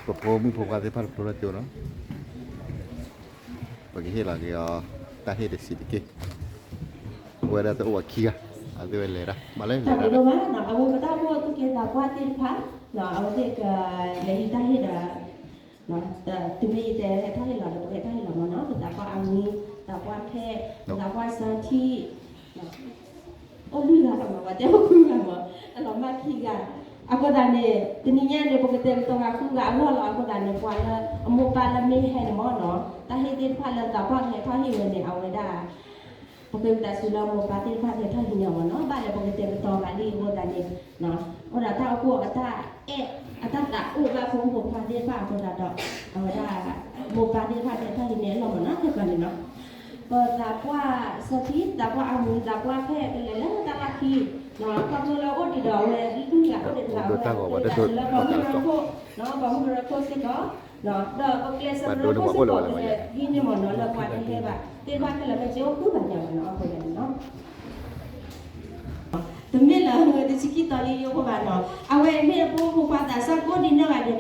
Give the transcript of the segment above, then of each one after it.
ပဖိမုၣ်ဖိခွါသ့ၣ်တဖၣ်တဖျိထီၣ်ကၠိနီၤ, ပကဟ့ၣ်လီၤက့ၤအီၤ တၢ်ဟ့ၣ်တဆံးတက့ၢ်. အဝဲဒၣ်တအိၣ်ဘၣ်ခံဂၤ, အဝဲသ့ၣ်ဝဲလဲၤတၢ် မၤလၢလဲၤတၢ်, အဝဲပတၢ်အိၣ်ဖှိၣ်သူၣ်က့သးပှၢ်သ့ၣ်တဖၣ်, အဝဲသ့ၣ်ကလဲၤဟံးတၢ်ဟ့ၣ်ဒီး တုၤမ့ၢ်ယတဲဟဲတၢ်ဟ့ၣ်လီၤဒီး ပဟဲတၢ်ဟ့ၣ်လီၤမ့ၢ်နီၤ, ပသးပှၢ်အမံၤ, သးပှၢ်ဖဲ, ပသးပှၢ်စီထံ, အိၣ်လွံၢ်ဂၤလီၤမ့ၢ် ပှၤတဲအိၣ်ဃုဂၤမ့ၢ်, အလီၤမၢ်ခံဂၤ, အဃိသတးန့ၣ် တနံၤညါန့ၣ် ပကတဲာ်ကတီၤဂၤဃုဂၤအဂီၢ်လီၤ. အဃိသတးန့ၣ် ပှၤလၢအမိၢ်ပၢ်လၢမ့ၢ်ဟဲန့ၣ်မ့ၢ်နီၤ, တၢ်ဟ့ၣ်သ့ၣ်တဖၣ်လၢသးပှၢ်ကဟဲတၢ်ဟ့ၣ်ဝဲန့ၣ် အဝဲဒၣ် ပဃ့ပသးစူၤလၢမိၢ်ပၢ်သ့ၣ်တဖၣ်ကဟဲထီၣ်ဟံးန့ၢ်အီၤမ့ၢ်နီၤ, ဘၣ်လၢပကတဲာ်ကတီၤဂၤလံအဃိသတးန့ၣ်, အိၣ်ဒီးတၢ်အိၣ်ဖှိၣ်အတၢ်အဲၣ်, အတၢ်သးအိၣ်ဘၣ်ဖိမုၣ်ဖိခွါသ့ၣ်တဖၣ်အဃိသတးဒီး, အဝဲဒၣ်, မိၢ်ပၢ်သ့ၣ်တဖၣ်ကဟဲထီၣ်ဟံးန့ၢ်အလီၢ်မ့ၢ်နီၤ ခဲကီန့ၣ်နီၤ, ပသးပှၢ်စီထံ သးပှၢ်အမံၤ သးပှၢ်ဖဲကလဲၤလၢတၢ်လီၢ်ခံ, ခီဖျိလၢအိၣ်ဒံးဒီးအဝဲလွံၢ်ဂၤအိၣ်ဒံးတဂၤ အဝဲဒၣ်ပကျဲးစၢးလၢပှၤမုၢ်ရခိၣ်, ပှၤမုၢ်ရခိၣ်စ့ၢ်ကီး, ဒီးပကျဲးစၢးလၢခိၣ်စ့ၢ်ကီး ပဟံးန့ၢ်မ့ၢ်နီၤ လၢပှၤတဟဲဘၣ် သ့ၣ်တဖၣ်ခဲလၢာ် ပစ့အိၣ်ဃုဘၣ်ညါမ့ၢ်နီၤ အဃိန့ၣ်နီၤ တမ့ၢ်လၢတဆံခံသီလံယိဖိဘၣ်နီၤ, အဝဲမ့ၢ်အဖိမုၣ်ဖိခွါသးစၢ်ကိးဒံနီၢ်ဂၤဒဲးန့ၣ်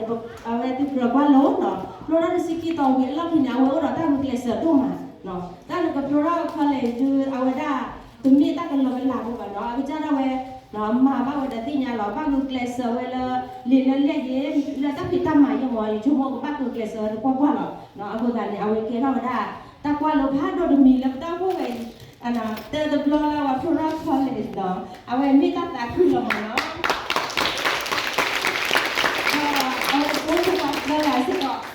အဝဲသုကြၢးကွၢ်လိနီၤ, ဖျိထီၣ်တဆံခံသီဝံၤအလီၢ်ခံန့ၣ် အဝဲအိၣ်ဒီးတၢ်ဂုာ်ကျဲးစၢးဒိၣ်မး, တၢ်လၢကဖျိထီၣ် college ဒုး အဝဲဒၣ် တမ့ၢ်တၢ်ကလီကလးဖိဘၣ်နီၤ, အကစၢ်ဒၣ်ဝဲ မၤဘၣ်ဝဲဒီးသ့ၣ်ညါလီၤ ဘၣ်ဂုာ်ကျဲးစၢးဝဲလၢ လံာ်လၢလဲၢ်ယ့ လၢတၢ်ဖံးတၢ်မၤယ့မ့ၢ် ယဆိကမိၣ်ကဘၣ်ဂုာ်ကျဲးစၢးဝဲသပှၢ်ပှၢ်လီၤ. အဃိသတးန့ၣ် အဝဲကဲထီၣ်ဝဲဒၣ် တၢ်ကွၢ်လိဖးဒိၣ်တမံၤလၢပတၢ်အိၣ်ဖှိၣ်ဝဲအံၤ တၢ်တဘျီလၢပှၤဖျိထီၣ် college နီၤ အဝဲမ့ၢ်တၢ်သးခုလီၤမ့ၢ်နီၤ, ဒီးအဝဲ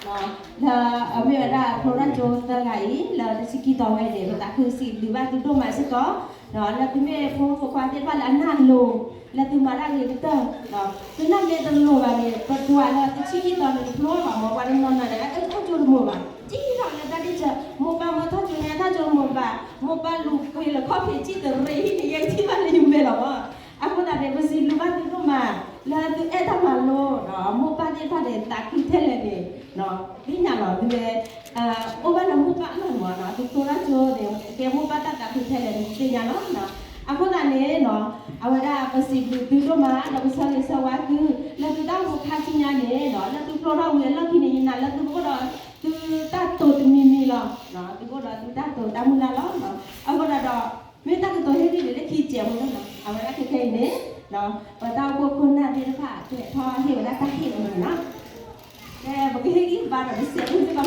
ဖိမုၣ်ဖိခွါသၢဂၤစ့ၢ်ကီး လၢအမ့ၢ်ဝဲဒၣ်ဖျိထီၣ်ကၠိသၢဂၤအံၤ လၢတဆံခံသီဝဲန့ၣ် ပသးခုစံးဘျုးဘၣ်သုဒိၣ်မးစ့ၢ်ကီး လၢသုမ့ၢ်ဖိမုၣ်ဖိခွါသ့ၣ်တဖၣ်လၢအနၢ်လိၤ လၢသုမၤတၢ်ဂ့ၤကတၢၢ်, သုနၢ်မ့ၢ်တလိၤဘၣ်န့ၣ် ပဒွးလၢတဆံခံသီန့ၣ်တဖျိဘၣ်မ့ၢ် ပှၤတနီၤနီၤန့ၣ် အထီၣ်ကၠိတမုာ်ဘၣ်, ကံထီၣ်လၢတၢ်ဒ့ၣ်စၢၤ မိၢ်ပၢ်မၢထီၣ်ကၠိန့ၣ် အထီၣ်ကၠိတမုာ်ဘၣ်, မိၢ်ပၢ်လူၤကွံာ်လၢခီၣ်ဖံးစံၣ်တရံးဟံၣ်န့ၣ် ယဲကထံၣ်ဘၣ်လၢယမဲာ်လီၤမ့ၢ်, အဃိသတးန့ၣ် ပစံးဘျုးဘၣ်သုဒိၣ်မး လၢသုအဲၣ်တၢ်မၤလိ မိၢ်ပၢ်သ့ၣ်တဖၣ်န့ၣ် သးခုထဲလဲၣ်န့ၣ် သ့ၣ်ညါလီၤ သုဝဲ အိၣ်ဘၣ်လၢမိၢ်ပၢ်အလီၢ်မ့ၢ်နီၤ သုဖျိထီၣ်ကၠိန့ၣ် ကဲမိၢ်ပၢ်တၢ်သးခုထဲလဲၣ်န့ၣ် သ့ၣ်ညါလီၤ. အဃိသတးန့ၣ်နီၤ အဝဲဒၣ်ပစံးဘျုးသုဒိၣ်မး ဒီးပဆၢဂ့ၤဆၢဝါသု လၢသုတၢ်အိၣ်မူခါဆူညါန့ၣ်နီၤ လၢသုဖျိထီၣ်ဝံၤအလီၢ်ခံန့ၣ် ယနာ်လၢသုကအိၣ်ဒီးသုတၢ်တိာ်တမံၤမံၤလီၤ. သုကအိၣ်ဒီးသုတၢ်တိာ်တၢ်မုၢ်လၢ်လီၤ. အဃိသတးဒီး မ့ၢ်တၢ်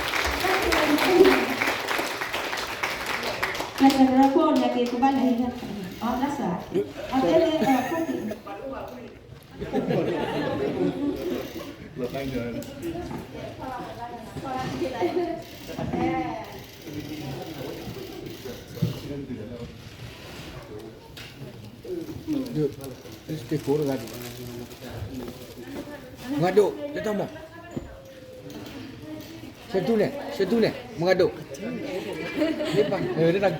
ကတိၤဟ့ၣ်ဂံၢ်န့ၣ် လၢခံကဲးဖိလီၤနီၤ အဝဲဒၣ်ခဲခဲအံၤန့ၣ် ပတၢ်အိၣ်ဖှိၣ်ခိၣ်နၢ်သ့ၣ်တဖၣ် ကဲထီၣ်ဟ့ၣ်ဝဲဒၣ်တၢ်ဟ့ၣ်လီၤမ့ၢ်နီၤ ကဲ ပကဟ့ၣ်ဂံၢ်ဘါဒီး ပစဲးအိၣ်စ့ၢ်ကီးမ့ၢ်နီၤ ကျဲးစၢးကရၢခိၣ်န့ၣ်က့ၤ ကဘၣ်လဲၤဟံး အီၣ်တၢ်စှၤ အီၣ်တဲလၢ အခိၣ်က့ၤ မုၢ်ဂၤဒိၣ် တၢ်မၤ ဆၢတူၢ်န့ၣ် ဆၢတူၢ်န့ၣ် မုၢ်ဂၤဒိၣ် တၢ်ကတၢၢ်န့ၣ် တၢ်ဘျုးဒိၣ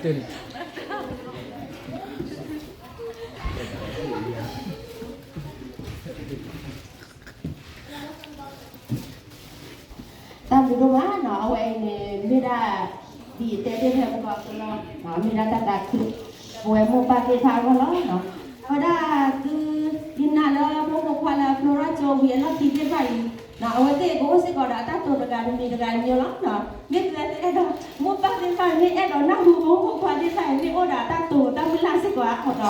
်မးနီၤ အဝဲအံၤန့ၣ် မ့ၢ်ဒၣ် ဒ်ယတဲတ့ၢ်ဖဲပူၤလီၤ မ့ၢ်ဒၣ်တၢ်သးခု ပဝဲမိၢ်ပၢ်သ့ၣ်တဖၣ်အဂီၢ်လီၤ. အဝဲဒၣ်သု ယနာ်လၢဖိမုၣ်ဖိခွါလၢအဖျိထီၣ်ကၠိဝံၤအလီၢ်ခံသ့ၣ်တဖၣ်အံၤ အဝဲသ့ၣ်ကအိၣ်စ့ၢ်ကီးဒီးအတၢ်တိာ်တဂၤတမံၤတဂၤညီလီၤ. မ့ၢ်သုအဲၣ်ဒိး မိၢ်ပၢ်သ့ၣ်တဖၣ်မ့ၢ်အဲၣ်ဒိးနၢ်ဟူဖိမုၣ်ဖိခွါသ့ၣ်တဖၣ်အံၤ မ့ၢ်အိၣ်ဒီးအတၢ်တိာ်တၢ်မုၢ်လၢ်စ့ၢ်ကီးအါခီဒီး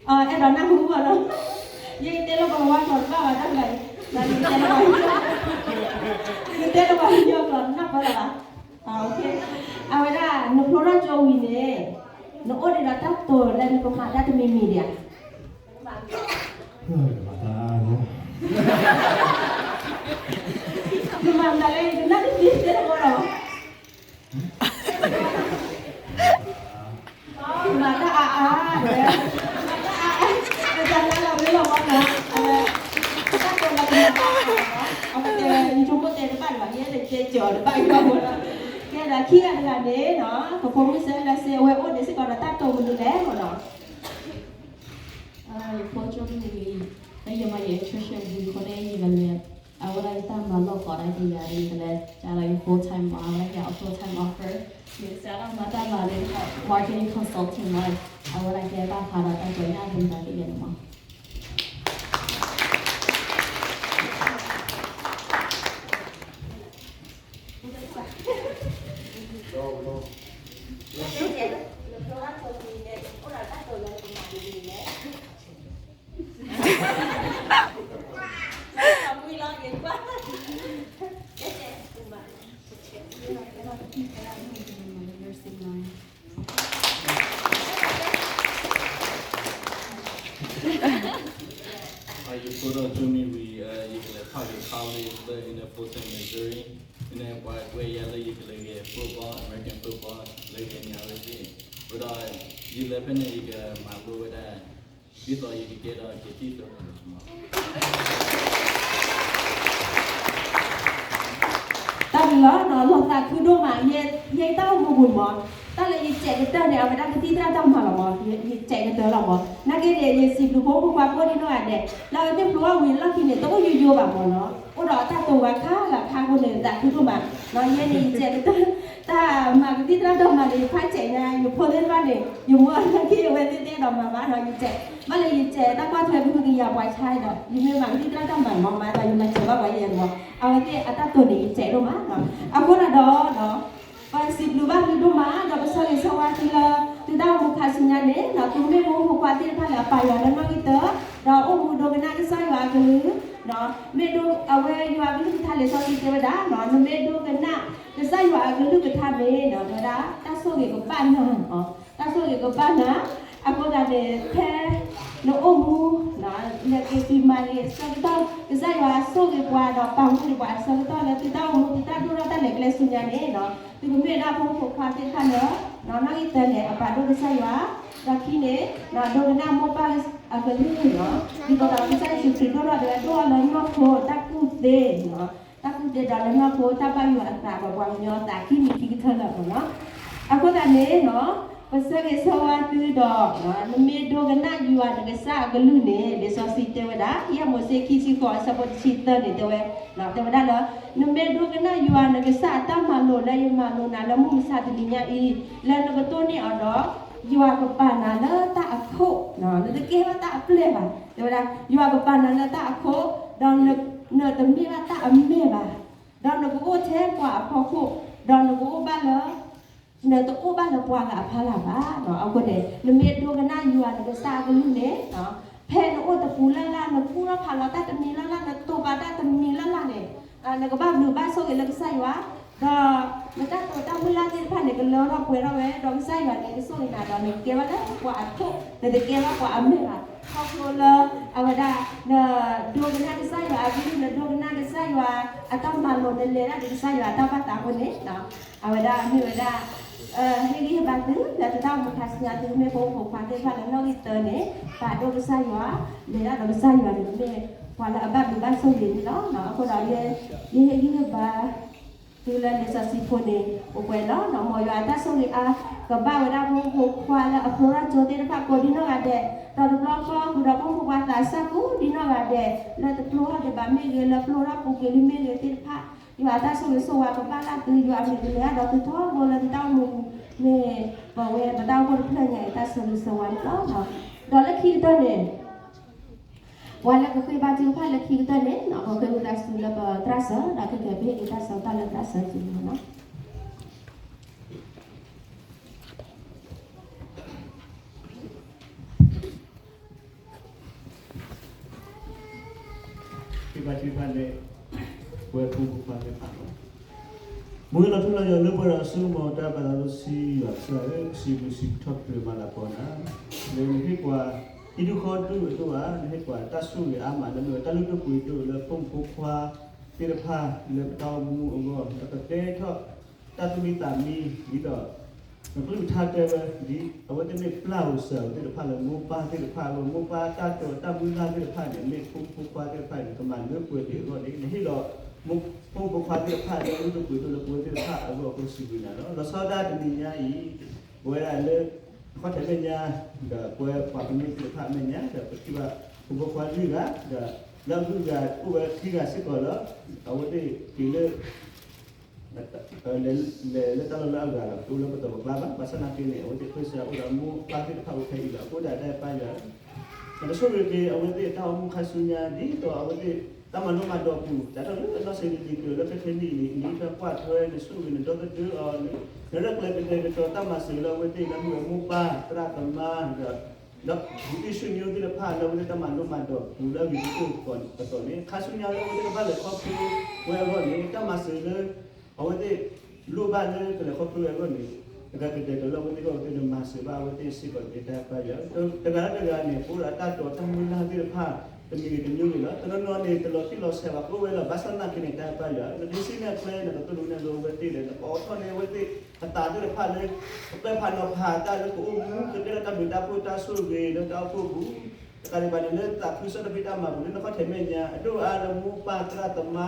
အဲၣ်ဒိးနၢ်ဟူဘၣ်လီၤ. ယတဲလၢကလၤဝါကျိာ်တဘၣ်ဘၣ်တၢ်တဂၤအံၤ နတဲလၢပှၤကညီကျိာ်နၢ်ပၢၢ်လၢၤဘၣ်. အဝဲဒၣ် နဖျိထီၣ်ကၠိဝံၤန့ၣ် နအိၣ်ဒံးဒီးတၢ်တိာ်လၢနကမၤတၢ်တမံၤမံၤဒံးဧါ. မၤတၢ်လၢ နနၢ်တသ့တဲတဘီဒီး မၤတၢ်အါအါ မၤတၢ်အါအါ ပတၢ်လၢလီၤမ့ၢ်လီၤဝဲနီၤ အဝဲ တၢ်ကလၤကမၤတၢ်အါအါ အဝဲတဲ ယဆိကမိၣ်တဲတဘၣ်လၢၤဘၣ် ယဲဒၣ်တဲကၠီၤတဘၣ်ယဘၣ်မ့ၢ်လီၤ. ကဲဒီးခံဂၤတဂၤန့ၣ်နီၤ ပဖိမုၣ်စဲလၢစ့အဝဲအိၣ်ဒံးစ့ၢ်ကီးဒီးတၢ်တိာ်မနုၤလဲၣ်မ့ၢ်နီၤ ယဖိကၠိမုၢ်ဝံၤ လၢယမၤယဲၢ်ဆၢဆၢဝံၤခိၣ်န့ၣ် ယကလဲၤ အဝဲဒၣ်ယတၢ်မၤလီၢ်ကီးဒၣ်ကယၤန့ၣ် ယကလဲၤကလဲၤ full time မး အဝဲဒၣ်ယၤ full time offer ယကစးထီၣ်မၤတၢ်မၤလၢ marketing consultant မး အဝဲဒၣ်ကဲဘၣ်ဃးဒီးတၢ်ပၢညၣ်သ့ၣ်တဖၣ်ကယဲၢ်န့ၣ်မး ယဖိဒီးဆိမံဝံၤ ယကလဲၤထီၣ်က့ၤ college လၢ in the Fulton, Missouri, န့ၣ် ပှၤကွဲးယၤလၢယကလဲၤဂဲၤ football, American football လၢဂဲၤညါဝဲသ့ၣ်, အဃိဒီး ယလဲၤဖဲန့ၣ် ယကမၤလိဝဲဒၣ် ဒ်သိးယကကဲဒီးကသံၣ်သရၣ်န့ၣ်လီၤ. တၢ်ဘျုးလီၤ, လီၤသးခုဒိၣ်မး, ယဲယတၢ်အိၣ်မူပူၤမး, တၢ်လၢယစဲးကတၢၢ်န့ၣ် အဝဲဒၣ်ကသံၣ်သရၣ်တၢ်မၤလီၤမး, ယစဲးကတၢၢ်လီၤမး. နာ်က့န့ၣ် ယစံးဘျုးဖိမုၣ်ဖိခွါကိးဒံနီၢ်ဂၤဒဲး, လၢအဝဲသ့ၣ်ဖျိအဝံၤလီၢ်ခံန့ၣ် တအိၣ်ယိယိဘၣ်မးနီၤ, အိၣ်ဒီးအတၢ်တိာ်ဝဲခါဂၤခါအဃိန့ၣ် သးခုဒိၣ်မး, ယဲန့ၣ် ယစဲးကတၢၢ် တၢ်မၤကသံၣ်သရၣ်တၢ်မၤန့ၣ် ယဖးစဲးညါ ယဖိသ့ၣ်တဖၣ်န့ၣ် ယမိၢ်နာ်က့ အဝဲသ့ၣ်တအဲၣ်ဒိးမၤဘၣ်နီၤ, ယစဲး ဘၣ်လၢယစဲးတၢ်ကွၢ်ထွဲကဟုကယာ်ပှၤဆါဒီး ယမ့ၢ်မၤကသံၣ်သရၣ်တၢ်မၤမး မၤသးယမၤစဲးဘၣ်ပှၤယဲၢ်မး, အဝဲသ့ၣ်အတၢ်တိာ်န့ၣ် ယစဲးဒိၣ်မးနီၤ. အဃိန့ၣ်ဒီး ပစံးဘျုးဘၣ်သုဒိၣ်မး ဒီးပဆၢဂ့ၤဆၢဝါသုလၢ သုတၢ်အိၣ်မူခါဆူညါန့ၣ် သုမ့ၢ်ဖိမုၣ်ဖိခွါသ့ၣ်တဖၣ်လၢအပာ်ယွၤလၢနီၣ်ဂံၢ်တၢ ဒီးအိၣ်မူဒိကနၣ်ကစၢ်ယွၤအကလုၢ်, မ့ၢ်ဒိ အဝဲယွၤအကလုၢ်ကထါလံာ်စီဆှံတဲဝဲဒၣ် နမ့ၢ်ဒိကနၣ်ကစၢ်ယွၤအကလုၢ်ကထါန့ၣ် တဲဝဲဒၣ် တၢ်ဆိၣ်ဂ့ၤကဘၣ်နၤ တၢ်ဆိၣ်ဂ့ၤကဘၣ်နၤ, အဃိသတးန့ၣ် ဖဲနအိၣ်မူ နက့ၤသံမၤဂ့ၤအဆၢကတီၢ် ကစၢ်ယွၤဆိၣ်ဂ့ၤပှၤဒီးပာ်မူဒံးပှၤအဆၢကတီၢ်လၢသုတၢ်အိၣ်မူ သုတၢ်ဒိၣ်ထီၣ်တၢ်လဲၤကျဲဆူညါန့ၣ် သုကမ့ၢ်ဝဲဒၣ်ဖိမုၣ်ဖိခွါသ့ၣ်တဖၣ်လၢ နီၣ်ဂံၢ်တၢန့ၣ် အပာ်ဒိၣ်ကစၢ်ယွၤ, ဒီးခံန့ၣ် ဒိကနၣ်မိၢ်ပၢ်အကလုၢ်လီၤ. ဒ်သိးဒီးကစၢ်ယ့ၣ်ၡူးခရံာ်ဒိၣ်ထီၣ်ဒီး ဒိၣ်ထီၣ်လၢနီၢ်ခိတၢ်ကူၣ်သ့ တၢ်ကူၣ်သ့ဒီးလၢနီၢ်ခိတၢ်ဘၣ်ယွၤအသးဒီးပှၤကညီအသးခံမံၤခံကထၢလၢာ်လီၤ. အဃိသတးန့ၣ် ပဆၢဂ့ၤဆၢဝါသုဒီး နမ့ၢ်ဒိကနၣ်ယွၤနကစၢ်အကလုၢ်န့ၣ် လံာ်စီဆှံတဲဝဲဒၣ် ယဲၢ်မိၤၡ့ခံဆံဃိးအဆၢဖိတဆံသၢန့ၣ် တဲဝဲ တဲဝဲဒၣ်လၢ နမ့ၢ်ဒိကနၣ်ယွၤနကစၢ်အတၢ်မၤလိာ်လၢယမၤလိာ်နၤလၢမုၢ်မဆါတနံၤညါအံၤ လၢနကတိၢ်န့ၢ်အီၤဒီး ယွၤကပာ်နၤလၢတၢ်အခိၣ်, နတကဲဘၣ်တၢ်အပျဲၢ်ဘၣ်. တဲဝဲဒၣ် ယွၤကပာ်နၤလၢတၢ်အခိၣ်, ဒီးနတမ့ၢ်ဘၣ်တၢ်အမ့ၢ်ဘၣ်, ဒီးနကအိၣ်ထဲပှၤအဖီခိၣ်, ဒီးနကအိၣ်ဘၣ်လၢ နတအိၣ်ဘၣ်လၢပှၤဂၤအဖီလာ်ဘၣ်. အဃိန့ၣ် နမ့ၢ်ဒိကနၣ်ယွၤနကစၢ်အကလုၢ်န့ၣ် ဖဲနအိၣ်တပူၤလၢ်လၢ် နကူၣ်ထီၣ်ဖးလီၤတၢ်တမံၤလၢ်လၢ် နတိာ်ပာ်တၢ်တမံၤလၢ်လၢ်န့ၣ် နကဘၣ်ဘျုးဘၣ်ဆိၣ်ဂ့ၤလၢကစၢ်ယွၤ, ဒီးနတၢ်တိာ်တၢ်မုၢ်လၢ်သ့ၣ်တဖၣ်န့ၣ် ကလၢထီၣ်ပှဲၤထီၣ်ဝဲ, ဒီးကစၢ်ယွၤန့ၣ် ကဆိၣ်ဂ့ၤနၤဒီး နကကဲဘၣ်လၢပှၤအခိၣ်, နတကဲဘၣ်ပှၤအမ့ၢ်ဘၣ်. ခီဖျိလၢအဝဲဒၣ် နဒိကနၣ်ကစၢ်ယွၤအကလုၢ်, နဒိကနၣ်ကစၢ်ယွၤအတၢ်မၤလိာ်, နလဲၤတၢ်ဒီးကစၢ်ယွၤအတၢ်ဘၣ်သးအဃိန့ၣ် အဝဲဒၣ်မ့ၢ်ဝဲဒၣ် ဟ့ၣ်ဂံၢ်ဟ့ၣ်ဘါသု လၢသုတၢ်အိၣ်မူခါဆူညါ သုမ့ၢ်ဖိမုၣ်ဖိခွါသ့ၣ်တဖၣ်လၢနီၣ်ဂံၢ်တၢန့ၣ် ပာ်ဒိၣ်ကစၢ်ယွၤ, လဲၤတၢ်ဒီးကစၢ်ယွၤန့ၣ် မ့ၢ်ပှၤလၢအဘၣ်ဘျုးဘၣ်ဆိၣ်ဂ့ၤန့ၣ်လီၤ. အဃိဒီး ယဟ့ၣ်ဂံၢ်ဟ့ၣ်ဘါ သုလၢလံာ်စီဆှံဖိန့ၣ် အိၣ်ပှဲၤလီၤ. မ်ယွၤအတၢ်ဆိၣ်ဂ့ၤအါ ကဘၣ်ဝဲဒၣ်ဖိမုၣ်ဖိခွါလၢအဖျိထီၣ်ကၠိသ့ၣ်တဖၣ်ကိးဒံနီၢ်ဂၤဒဲး, ဒီးတဘျီဃီ ဃုာ်ဒီးဖိမုၣ်ဖိခွါသးစၢ်ကိးဒံနီၢ်ဂၤဒဲး, လၢတဖျိထီၣ်ဒံးဘၣ်မ့ၢ်ဂ့ၤ, လၢဖျိထီၣ်ပူၤကွံာ်လံမ့ၢ်ဂ့ၤသ့ၣ်တဖၣ်, ယွၤအတၢ်ဆိၣ်ဂ့ၤဆိၣ်ဝါကဘၣ်လၢသု, ယွၤအမံၤကလဲၤဒီးသုထီဘိလၢသုတၢ်အိၣ်မူပူၤ, မ့ၢ်ပဝဲပတၢ်အိၣ်ဖှိၣ်တဖျၢၣ်ညါအံၤတၢ်ဆိၣ်ဂ့ၤဆိၣ်ဝါန့ၣ်လီၤ. ဒီးလၢခံကတၢၢ်န့ၣ် ပှၤလၢကဃ့ဘါထုကဖၣ်လၢခံကတၢၢ်န့ၣ် ပဃ့ဝံသးစူၤလၢပသရၣ်စၢၤ ဒီးခဲကဲပဟ့ၣ်က့ၤတၢ်ဆၢကတီၢ်လၢသရၣ်စၢၤစုလီၤ. ဃ့ဘါထုကဖၣ်လၢ ပဝဲဖိမုၣ်ဖိခွါသ့ၣ်တဖၣ်လီၤ. မူဝဲလီၤထူလီၤယိာ်လၢပှဲၤဒီးအစိကမီၤ တၢ်ဘၣ်သးစီဆှံယွၤကစၢ်ဧၢ, စံးဘျုးစံးဖှိၣ်ထီၣ်ပတြၢၤမၤလၤကပီၤနၤ, လၢနဟ့ၣ်ပှၤ ဟံၣ်ဒူၣ်ဃီဒူၣ်အဒိၣ်ဧါ, နဟ့ၣ်ပှၤတၢ်ဆိၣ်ဂ့ၤအါမး လၢမ့ၢ်ဝဲတၢ်လုၢ်ဒိၣ်ပှ့ၤဒိၣ်လၢဖိမုၣ်ဖိခွါသ့ၣ်တဖၣ် လၢပတၢ်အိၣ်မူအဂီၢ် လၢကတဲထီၣ် တၢ်သူၣ်မံသးမံ ဒ်သိး နကလုၢ်ကထါတဲဝဲ ဒ်အဝဲသ့ၣ်မ့ၢ်ပျၢ်ဧိၤစၢၤဧိၤသ့ၣ်တဖၣ်လၢမိၢ်ပၢ်သ့ၣ်တဖၣ်အဂီၢ်, မိၢ်ပၢ်တၢ်တိာ်တၢ်မုၢ်လၢ်သ့ၣ်တဖၣ်န့ၣ် မ့ၢ်ဖိမုၣ်ဖိခွါသ့ၣ်တဖၣ်န့ၣ် ကမၤလၢပှဲၤဒံးအဂီၢ်န့ၣ် နဟ့ၣ်လီၤ ဖိမုၣ်ဖိခွါသ့ၣ်တဖၣ်လၢလုၢ်ဒိၣ်ပှ့ၤဒိၣ်လၢပဝဲသ့ၣ်တဖၣ်အဂီၢ်အဃိစံးဘျုးနၤလီၤ. လီၤဆီဒၣ်တနံၤညါအံၤ ပဝဲဒၣ်လၢ ခီၣ်ထံးမဲာ်ညါ ဒီးပဝဲပှၤကမျၢၢ်သ့ၣ်တဖၣ်အမဲာ်ညါ ဒီးပထံၣ်ဘၣ် ဖိမုၣ်ဖိခွါလွံၢ်ဂၤ ဒီးလၢအဂုၤအဂၤအိၣ်ဝဲခံဂၤစ့ၢ်ကီးလၢ အဝဲသ့ၣ်က့ၤလၢ လဲၤလၢတၢ်လီၢ်လၢအဂၤဒီး တအိၣ်လၢပတီၢ်ပကျါဘၣ်. ဘၣ်ဆၣ်နာ်က့န့ၣ် အဝဲသ့ၣ်ပၢဆှၢအိၣ်ဒီးမိၢ်ပၢ်သ့ၣ်တဖၣ်အိၣ်ဖဲအံၤလီၤ. အဃိဒၣ်တၢ်ပၢ်ယွၤ နကဆိၣ်ဂ့ၤက့ၤအဝဲသ့ၣ်တၢ်အိၣ်မူခါဆူညါ ဒ်သိးအဝဲသ့ၣ်တၢ်မၤလိမၤဒိးအပူၤ စးထီၣ်လၢအနီၢ်ဆံးနံၤက့ၤတုၤလၢခဲခဲနံၣ်အံၤန့ၣ် နဟံးထွဲကွၢ်ထွဲ နဆိၣ်ဂ့ၤနဒီသဒၢအီၤ နရဲၣ်ကျဲၤကတဲာ်ကတီၤတၢ်မၤစၢၤလၢအဝဲသ့ၣ်လၢမ့ၢ်ဝဲ မိၢ်ပၢ် သရၣ်သမါ ဒီး ဒီး ဒုးသ့ၣ်ဆူၣ်ညိသ့ၣ်တဖၣ်လၢအဝဲသ့ၣ်တၢ်မၤလိမၤဒိးအပူၤလၢအဂ့ၤကတၢၢ်အသိးန့ၣ် ခါဆူညါလၢအဝဲသ့ၣ်ကဘၣ်လဲၤခီဖျိဝဲအဂီၢ်န့ၣ် တၢ်မၤစၢၤလၢ အဝဲသ့ၣ်လိၣ်ဘၣ်လၢကလဲၤခီဖျိဝဲအဂီၢ်န့ၣ် တဂၤကတဲာ်ကတီၤလၢအဝဲသ့ၣ်အဂီၢ် အဝဲသ့ၣ်မၤစၢၤဘၣ်အဝဲသ့ၣ်စ့ၢ်ကီးတက့ၢ် တၢ်ပၢ်ယွၤ တဂၤလၢတဂၤန့ၣ် ပအိၣ်ဒီးတၢ်တိာ်တၢ်မုၢ်လၢ်သ့ၣ်တဖၣ် တမံၤဂ့ၤတမံၤဂ့ၤလီၤ. တနီၤနီၤန့ၣ် တလီၤတံၢ်လီၤဆဲးဘၣ် ကအိၣ်ဝဲလီၤ. ဘၣ်ဆၣ်သနာ်က့န့ၣ် တၢ်အဲၣ်ပၢ်ယွၤဧၢ, နကဟံးစုနဲၣ်ကျဲ နကသိၣ်လိနဲၣ်လိအဝဲသ့ၣ်ဒီး နကအိးထီၣ်န့ၢ်အဝဲသ့ၣ်အသးသ့ၣ်တဖၣ်လၢ ကပၢၢ်ဖးနီၤဖးတၢ်လၢကအိၣ်မူ ကကဲထီၣ်တၢ်ဘျုးတၢ်ဖှိၣ်တၢ်ဆိၣ်ဂ့ၤလၢတၢ်အိၣ်ဖှိၣ်ပူၤ တကးဒံးဘၣ်န့ၣ် လၢသးခုကစီၣ်တၢ်ဖံးတၢ်မၤပူၤ လၢနခီၣ်ထံးမဲာ်ညါ အဒိၣ်အါလၢမိၢ်ပၢ်သရၣ်သမါ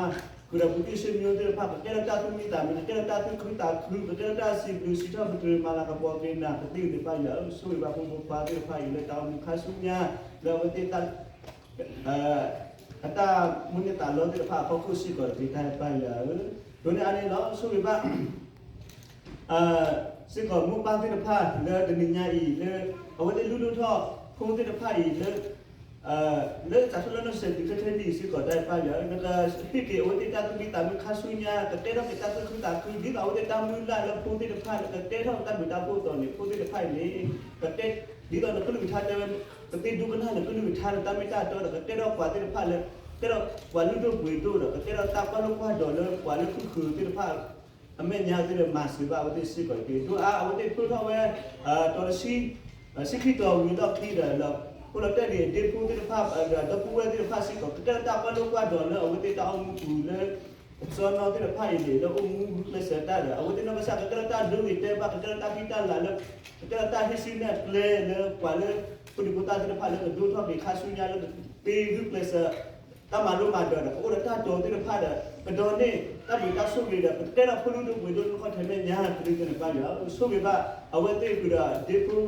ဃုာ်ဒီးပှၤသ့ၣ်ဆၢမံၤသ့ၣ်တဖၣ် ကကဲထီၣ်တၢ်သူၣ်မံသးမံၤ ကကဲထီၣ်တၢ်သူၣ်ခုသးခု ကကဲထီၣ်တၢ်စံးဘျုးစံးထီၣ်ပတြၢၤ မၤလၤကပီၤက့ၤနၤကသ့ၣ်န့ၣ် ပၢ်ယွၤဧၢ, ဆိၣ်ဂ့ၤဘၣ်ဖိမုၣ်ဖိခွါသ့ၣ်တဖၣ်အံၤ လၢတၢ်အိၣ်မူခါဆူညါ လၢအဝဲသ့ၣ်တၢ် အတၢ်မိၣ်န့ၢ်သးလီသ့ၣ်တဖၣ်အဖီခိၣ်စ့ၢ်ကီးတက့ၢ် တၢ်အဲၣ်ပၢ်ယွၤဧၢ, ဒိးန့ၢ်အါန့ၣ်လီၤ. ဆိၣ်ဂ့ၤဘၣ် စ့ၢ်ကီးမိၢ်ပၢ်သ့ၣ်တဖၣ် လၢတနံၤညါအံၤ လၢအဝဲသ့ၣ်လုၢ်ဒိၣ်ထီၣ်ဖိသ့ၣ်တဖၣ်အံၤ လၢ လၢစးထီၣ်လၢနီၢ်စဲးတုၤခဲခဲနံၣ်အံၤစ့ၢ်ကီး တၢ်အဲၣ်ပၢ်ယွၤဧၢ, နကဟ့ၣ်က့ၤအဝဲသ့ၣ်တၢ်သူၣ်မံသးမံခါဆူညါ ကကဲထီၣ်က့ၤတၢ်သူၣ်ခုသးခု ဒ်သိးအဝဲသ့ၣ်တၢ်မုၢ်လၢ်လၢဖိသ့ၣ်တဖၣ် ကကဲထီၣ်တၢ်ဘျုးတၢ်ဖှိၣ်အသိးန့ၣ် ဖိသ့ၣ်တဖၣ်အံၤန့ၣ် ကကဲ ဒ်သိးနကလုၢ်ကထါတဲဝဲ ကသ့ဒိကနၣ်နကလုၢ်ကထါ နတၢ်မ့ၢ်တၢ်တီဒီး ကကဲထီၣ်ပှၤသ့ၣ်တဖၣ်လၢ ကဲထီၣ်ပှၤလုၢ်ဒိၣ်ပှ့ၤဒိၣ်ဒီး ကကဲထီၣ်တၢ်ကွၢ်လိၣ်ကွၢ်ဒီးလၢပှၤလၢဃုာ်ဃုာ်သ့ၣ်တဖၣ် အမဲာ်ညါသ့ၣ်ဒီး မၤစၢၤဘၣ်အဝဲသ့ၣ်စ့ၢ်ကီးတက့ၢ်. ဒိၣ်အါအဝဲသ့ၣ်ဖျိထီၣ်ဝဲ တီၤတဆံ ဆံခံတီၤဝံၤလီၢ်ခံဒီး လၢဖိလီၤတဲာ်ဒံးအဒ့ဖိသ့ၣ်တဖၣ် ဒီပုၢ်ဝဲၢ်သ့ၣ်တဖၣ်စ့ၢ်ကီး ကကဲထီၣ်တၢ်ကွၢ်လိၣ်ကွၢ်ဒီးလၢအဝဲသ့ၣ်တၢ်အိၣ်မူပူၤလၢ စီနီသ့ၣ်တဖၣ်အံၤန့ၣ် လၢအိၣ်မူဂုာ်ကျဲးစၢးတၢ်ဒီး အဝဲသ့ၣ်နီၢ်ကစၢ်ကကဲထီၣ်တၢ်ဒိဂ့ၤတဲဘၣ် ကကဲထီၣ်တၢ်ဖံးတၢ်လၤလၢ ကကဲထီၣ်တၢ်ဟ့ၣ်စုနဲၣ်ကျဲလၢပှၤလၢ ဖိဒံဖိသၣ်သ့ၣ်တဖၣ်လၢကဒိၣ်ထီၣ်က့ၤခါဆူညါလၢ ကသ့ဂုာ်ကျဲးစၢး တၢ်မၤလိမၤဒိးဒီး ကအိၣ်ဒီးတၢ်တိာ်သ့ၣ်တဖၣ်ဒီး ကဒိးန့ၢ်တၢ်ဘျုးတၢ်ဆိၣ်ဂ့ၤဒီး ကကဲထီၣ်ဖိလုၢ်ဒိၣ်ပှ့ၤဒိၣ်လၢနခီၣ်ထံးမဲာ်ညါ ကဒုးကန့ၣ် ပၢ်ယွၤဧၢ, ဆိၣ်ဂ့ၤဘၣ် အဝဲသ့ၣ်ဃုာ်ဒီးဒ့ဖိ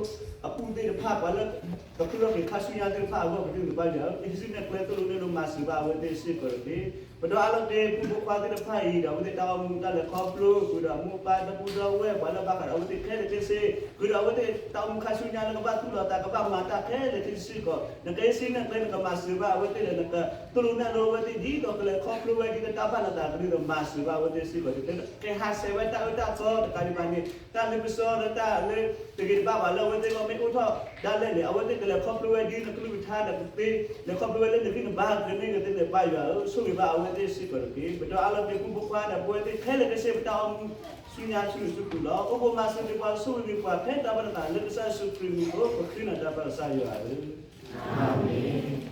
အပုၢ်သ့ၣ်တဖၣ် ပှၤလၢ ကဖုလီၤက့ၤခါဆူညါသ့ၣ်တဖၣ်အဂီၢ် ကဒုးကန့ၣ် ပၢ်ယွၤဧၢ, ဟ့ၣ်စုနဲၣ်ကျဲသိၣ်လိနဲၣ်လိမၤစၢၤဘၣ်အဝဲသ့ၣ်စ့ၢ်ကီးတက့ၢ်. ပဒီးအါလီၤက့ၤဖိဖိခွါသ့ၣ်တဖၣ်အံၤဒီး အဝဲသ့ၣ်တၢ်အိၣ်မူတၢ်လဲၤခီဖျိ ဃုာ်ဒီးမိၢ်ပၢ်ဒီပုၢ်ဒီဝဲၢ် ပှၤလၢဘၣ်ဃးဒီးအဝဲသ့ၣ်ခဲလၢာ်ခဲဆ့ ဃုာ်ဒီးအဝဲသ့ၣ်တၢ်အိၣ်မူခါဆူညါလၢကဘၣ်သူၣ်လီၤသး ကဘၣ်မၤတၢ်ခဲလၢာ်ခဲဆ့စ့ၢ်ကီး နကဟ့ၣ်စုနဲၣ်ကျဲ နကမၤစၢၤဘၣ်အဝဲသ့ၣ်ဒီး နကသိၣ်လိနဲၣ်လိအဝဲသ့ၣ် ဒ်သိးကလဲၤခီဖျိဝဲဒ်တၢ်ဘၣ်နသးကဒုးဒီး မၤစၢၤဘၣ်အဝဲသ့ၣ်စ့ၢ်ကီးတက့ၢ်. ကဟးဆှဲးဝဲတၢ်အၢတၢ်သီတကးဒံးဘၣ်န့ၣ် တၢ်လ့ပစီလၢတၢ်လၢတဂ့ၤတဘၣ်ဘၣ်လၢအဝဲသ့ၣ်အဂီၢ်မ့ၢ်အိၣ်ထီၣ်ဒၣ်လဲာ်န့ၣ် အဝဲသ့ၣ်ကလဲၤခီဖျိဝဲဒ်နကလုၢ်ကထါဒီးကသ့ လဲၤခီဖျိဝဲလၢနဂံၢ်နဘါကန့ၢ်ကသ့န့ၣ် ပၢ်ယွၤဧၢ, ဆိၣ်ဂ့ၤဘၣ်အဝဲသ့ၣ်စ့ၢ်ကီးတက့ၢ်. ပဒီးအါလီၤက့ၤဖိဖိခွါဒီး ပဝဲသ့ၣ်ခဲလၢာ်ခဲဆ့ ပတၢ်အိၣ်မူဆူညါဆူနစုပူၤလီၤ. အိၣ်ဘှံးမၤစၢၤက့ၤပှၤ ဆိၣ်ဂ့ၤက့ၤပှၤ ဖဲတၢ်ဘၣ်နသးလၢကစၢ်ယ့ၣ်ၡူးခရံာ်မံၤအဃိ ပဃ့နၤတၢ်ပၢ်ကစၢ်ယွၤဧၢ, အၤမ့ၣ်.